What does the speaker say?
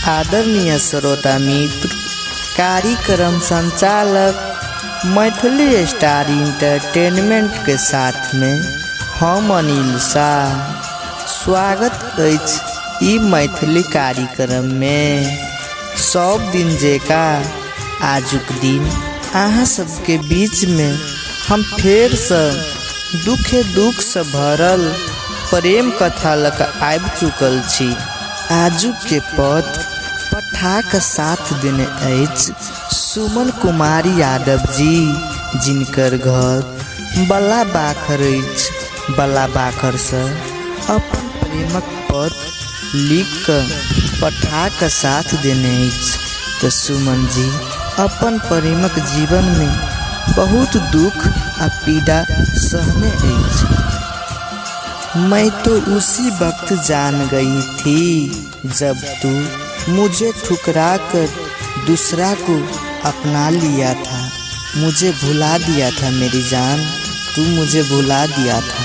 आदरणीय श्रोता मित्र, कार्यक्रम संचालक मैथिली स्टार इंटरटेनमेंट के साथ में हम अनिल शाह स्वागत अछि ई मैथिली कार्यक्रम में। सब दिन जेका आजुक दिन अहाँ सबके बीच में हम फेरसँ दुखे दुखसँ भरल प्रेम कथा लऽ कऽ आबि चुकल छी। आजुके पत्र पठा कऽ साथ देने अछि सुमन कुमारी यादव जी, जिनकर घर बला बाखर अछि। बला बाखरसँ अपन प्रेमक पत्र लिख कऽ पठा कऽ साथ देने अछि। तऽ सुमन जी अपन प्रेमक जीवनमे बहुत दुख आ पीड़ा सहने अछि। मैं तो उसी वक्त जान गई थी जब तू मुझे ठुकरा कर दूसरा को अपना लिया था, मुझे भुला दिया था मेरी जान, तू मुझे भुला दिया था।